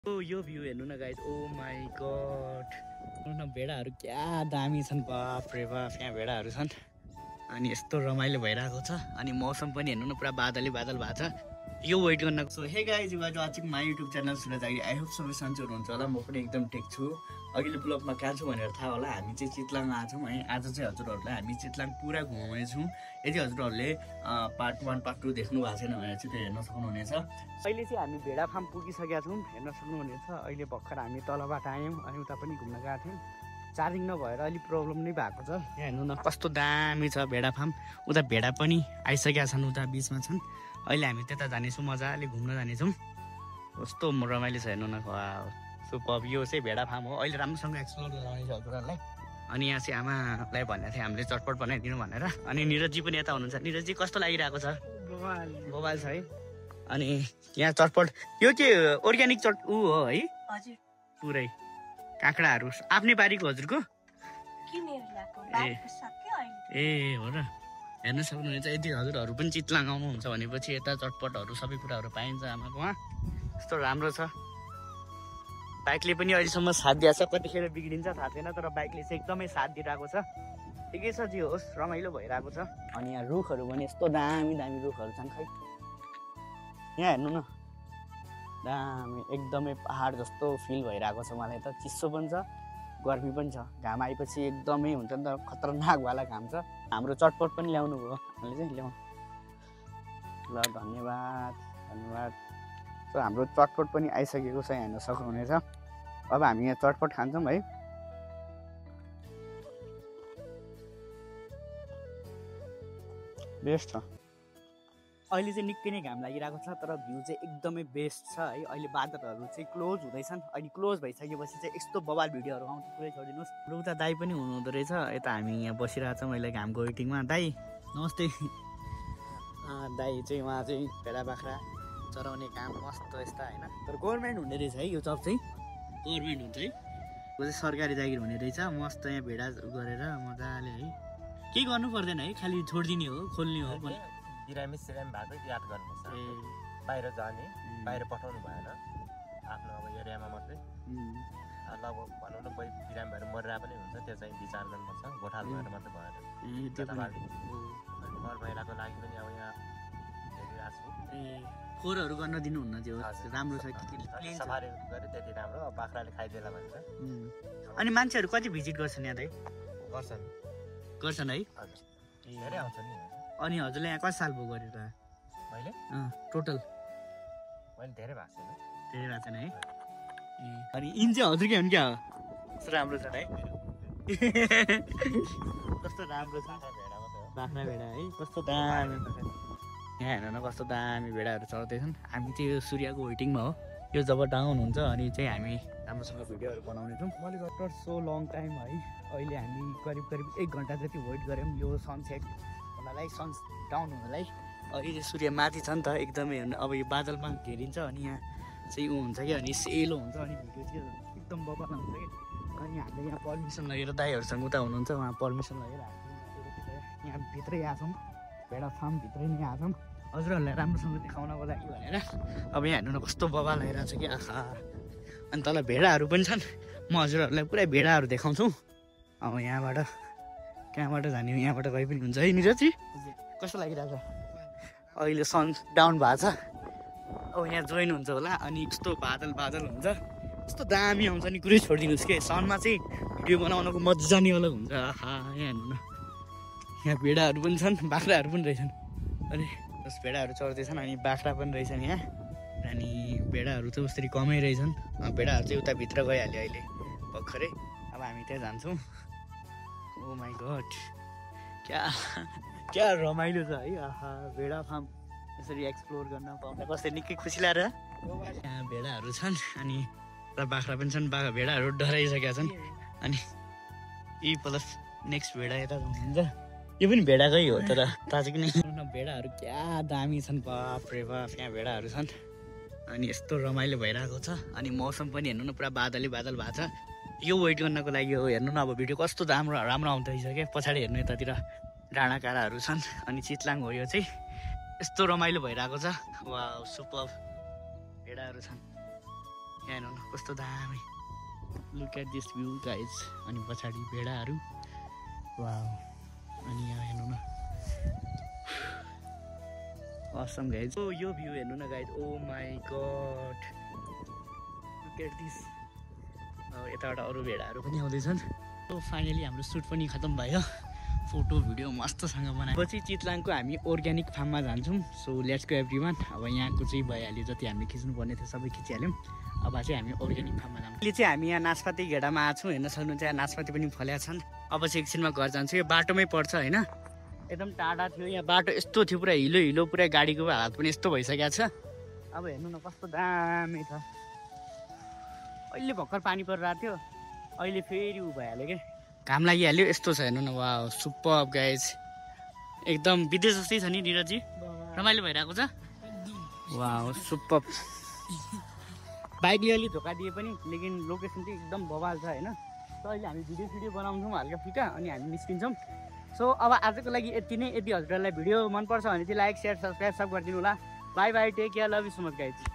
यो भ्यू हेर्नु न गाइज, ओ माई गड। हेर्नु न भेडाहरू क्या दामी छन्, बाफ रे बाफ। यहाँ भेडाहरू छन् अनि यस्तो रमाइलो भइरहेको छ अनि मौसम पनि हेर्नु न पुरा बादल भएको छ। यो वेट गर्न। So hey guys, you are watching my YouTube channel Suraj Agiri. I hope सबै सन्चो हुनुहुन्छ होला। म पनि एकदम ठिक छु। अघिल्लो ब्लगमा कहाँ छु भनेर थाहा होला, हामी चाहिँ चितलाङमा आएको छौँ है। आज चाहिँ हजुरहरूलाई हामी चितलाङ पुरा घुमाउनेछौँ। यदि हजुरहरूले पार्ट 1 पार्ट 2 देख्नु भएको छैन भने चाहिँ त्यो हेर्न सक्नुहुनेछ। अहिले चाहिँ हामी भेडा फार्म पुगिसकेका छौँ, हेर्न सक्नुहुनेछ। अहिले भर्खर हामी तलबाट आयौँ अनि उता पनि घुम्न गएको थियौँ। चार्जिङ नभएर अलिक प्रब्लम नै भएको छ। यहाँ हेर्नु न कस्तो दामी छ भेडा फार्म। उता भेडा पनि आइसकेका छन्, उता बिचमा छन्। अहिले हामी त्यता जानेछौँ, मजाले घुम्न जानेछौँ। कस्तो रमाइलो छ हेर्नु न। सुपर। यो चाहिँ भेडा फार्म हो। अहिले राम्रोसँग एक्सप्लोर गराउने छ हजुरहरूलाई। अनि यहाँ चाहिँ आमालाई भनेको थियो हामीले चटपट बनाइदिनु भनेर। अनि निरजी पनि यता हुनुहुन्छ। निरजी कस्तो लागिरहेको छ? मोबाइल छ है। अनि यहाँ चटपट यो के अर्ग्यानिक ऊ हो है? हजुर, पुरै काँक्राहरू आफ्नै बारीको हजुरको? ए हो र। हेर्न सक्नुहुन्छ। यदि हजुरहरू पनि चितलाङ आउनुहुन्छ भनेपछि यता चटपटहरू सबै कुराहरू पाइन्छ आमाकोमा। यस्तो राम्रो छ। बाइकले पनि अहिलेसम्म साथ दिएको छ, कतिखेर बिग्रिन्छ थाहा छैन, तर बाइकले चाहिँ एकदमै साथ दिइरहेको छ। ठिकै छ, जे होस् रमाइलो भइरहेको छ। अनि यहाँ रुखहरू पनि यस्तो दामी दामी रुखहरू छन्। खै यहाँ हेर्नु न, दामी एकदमै पहाड जस्तो फिल भइरहेको छ मलाई त। चिसो पनि छ, गर्मी पनि छ। घाम आएपछि एकदमै हुन्छ नि त, खतरनाकवाला घाम छ। हाम्रो चटपट पनि ल्याउनु भयो हामीले चाहिँ ल्याउँ ल। धन्यवाद धन्यवाद। सो हाम्रो चटपट पनि आइसकेको छ, यहाँ हेर्न सक्नुहुनेछ। अब हामी यहाँ चटपट खान्छौँ है। बेस्ट छ। अहिले चाहिँ निकै नै घाम लागिरहेको छ, तर भ्यू चाहिँ एकदमै बेस्ट छ है। अहिले बादलहरू चाहिँ क्लोज हुँदैछन्। अहिले क्लोज भइसकेपछि चाहिँ यस्तो बवाल भिडियोहरू आउँछ, पुरै छोडिदिनुहोस्। र उता दाई पनि हुनुहुँदो रहेछ। यता हामी यहाँ बसिरहेको छौँ अहिले घामको वेटिङमा। दाई नमस्ते। दाई चाहिँ उहाँ चाहिँ भेडा बाख्रा चराउने काम मस्त यस्ता होइन। तर गभर्मेन्ट हुने रहेछ है, यो जब चाहिँ गभर्मेन्ट हुन्छ है। यो चाहिँ सरकारी जागिर हुने रहेछ। मस्त यहाँ भेडा गरेर मजाले है। केही गर्नु पर्दैन है, खालि छोडिदिने हो, खोल्ने हो। बिरामी सिरामी भएको याद गर्नुपर्छ। बाहिर जाने, बाहिर पठाउनु भएन, आफ्नो अब एरियामा मात्रै। लगभग भनौँ न कोही बिरामी भएर मरेर पनि हुन्छ, त्यो चाहिँ विचार गर्नुपर्छ। गोठाल भएर मात्रै भएन। घर महिलाको लागि पनि अब यहाँ हेरिरहेको छु। खोरहरू गर्न दिनुहुन्न, त्यो राम्रो छ। सफारी गरे त्यति राम्रो, अब बाख्राले खाइदिएला भनेर। अनि मान्छेहरू कति भिजिट गर्छन् यहाँ? दाइ गर्छन् है। धेरै आउँछ नि। अनि हजुरले यहाँ कति साल भयो गरेर? मैले टोटल मैले धेरै भएको छैन। धेरै भएको छैन है। अनि इन चाहिँ हजुरकै हो नि क्या? कस्तो राम्रो छ है। कस्तो राम्रो छ बाख्रा भेडा है। कस्तो दामी। यहाँ हेर्नु न कस्तो दामी भेडाहरू चढ्दैछन्। हामी चाहिँ यो सूर्यको वेटिङमा हो। यो जब डाउन हुन्छ अनि चाहिँ हामी राम्रोसँग भिडियोहरू बनाउनेछौँ। मैले आफ्टर सो लङ टाइम है, अहिले हामी करिब 1 घन्टा जति वेट गऱ्यौँ यो सनसेट हुनलाई, सन डाउन हुनलाई। अहिले सूर्य माथि छ नि त एकदमै। हेर्नु अब यो बादलमा घेरिन्छ अनि यहाँ चाहिँ ऊ हुन्छ कि, अनि सेलो हुन्छ अनि भिडियो चाहिँ एकदम बबाल हुन्छ कि। अनि हामीले यहाँ पर्मिसन लगेर दाइहरूसँग उता हुनुहुन्छ, उहाँ पर्मिसन लगेर हामी यहाँ भित्रै आएको छौँ। भेडा फार्म भित्रै नै आएको छौँ हजुरहरूलाई राम्रोसँग देखाउनको लागि भनेर। अब यहाँ हेर्नु न कस्तो बबाल आइरहेको छ कि आखा। अनि तल भेडाहरू पनि छन्। म हजुरहरूलाई पुरै भेडाहरू देखाउँछु। अब यहाँबाट कहाँबाट जाने हो? यहाँबाट गए पनि हुन्छ है निरजी? कस्तो लागिरहेको छ? अहिले सन डाउन भएको छ। अब यहाँ जोइन हुन्छ होला। अनि यस्तो बादल हुन्छ, यस्तो दामी आउँछ नि, कुरै छोडिदिनुहोस् कि। सनमा चाहिँ भिडियो बनाउनको मजा नै अलग हुन्छ। आहा यहाँ हेर्नु न, यहाँ भेडाहरू पनि छन्, बाख्राहरू पनि रहेछन्। अनि भेडाहरू चढ्दैछन् अनि बाख्रा पनि रहेछन् यहाँ। अनि भेडाहरू चाहिँ उसरी कमै रहेछन्। भेडाहरू चाहिँ उता भित्र गइहाल्यो अहिले भर्खरै। अब हामी त्यहाँ जान्छौँ। ओ माई गड, क्या रमाइलो छ है। आहा भेडा फार्म यसरी एक्सप्लोर गर्न पाउँदा कसरी निकै खुसी लागेर। यहाँ भेडाहरू छन् अनि बाख्रा पनि छन्। भेडाहरू डराइसकेका छन्। अनि यी प्लस नेक्स्ट भेडा यता हुन्छ। यो पनि भेडाकै हो, तर ताजा किन भेडाहरू क्या दामी छन्, बाफ रे बाफ। यहाँ भेडाहरू छन् अनि यस्तो रमाइलो भइरहेको छ। अनि मौसम पनि हेर्नु न पुरा बादल भएको छ। यो वेट गर्नको लागि हो। हेर्नु न अब भिडियो कस्तो राम्रो आउँदैछ क्या। पछाडि हेर्नु यतातिर डाँडाकाँडाहरू छन् अनि चितलाङ हो यो चाहिँ। यस्तो रमाइलो भइरहेको छ। Wow super. भेडाहरू छन्। हेर्नु न कस्तो दामी look at this view guys अनि पछाडि भेडाहरू वाउ अनि यहाँ हेर्नु न असम गाइज ओ यो भ्यू हेर्नु न guys oh my God look at this यताबाट अरू भेडाहरू पनि आउँदैछन् सो फाइनली हाम्रो सुट पनि खतम भयो फोटो भिडियो मस्तसँग बनायो पछि चितलाङको हामी अर्ग्यानिक फार्ममा जान्छौँ सो लेट्स गो एभ्रीवान अब यहाँको चाहिँ भइहाल्यो जति हामीले खिच्नुपर्ने थियो सबै खिचिहाल्यौँ अब चाहिँ हामी अर्ग्यानिक फार्ममा जान्छौँ अहिले चाहिँ हामी यहाँ नासपाती घेडामा आएको छौँ हेर्न सक्नुहुन्छ यहाँ नासपाती पनि फलेका छन् अब चाहिँ एकछिनमा घर जान्छु यो बाटोमै पर्छ होइन एकदम टाढा थियो यहाँ बाटो यस्तो थियो पुरा हिलो हिलो पुरा गाडीको हालत पनि यस्तो भइसकेको छ अब हेर्नु न कस्तो दामी छ अहिले भर्खर पानी परिरहेको थियो अहिले फेरि उ भइहाल्यो क्या घाम लागिहाल्यो यस्तो छ हेर्नु न वाउ सुपर गाइज एकदम विदेश जस्तै छ नि निरजी रमाइलो भइरहेको छ वाउ सुपर बाइकले अलिक धोका दिए पनि लेकिन लोकेसन चाहिँ एकदम बवाल छ होइन सो अहिले हामी भिडियो बनाउँछौँ हल्का फुल्का अनि हामी निस्किन्छौँ सो अब आजको लागि यति नै यदि हजुरहरूलाई भिडियो मनपर्छ भने चाहिँ लाइक सेयर सब्सक्राइब सब गरिदिनु होला bye bye take care love you so much guys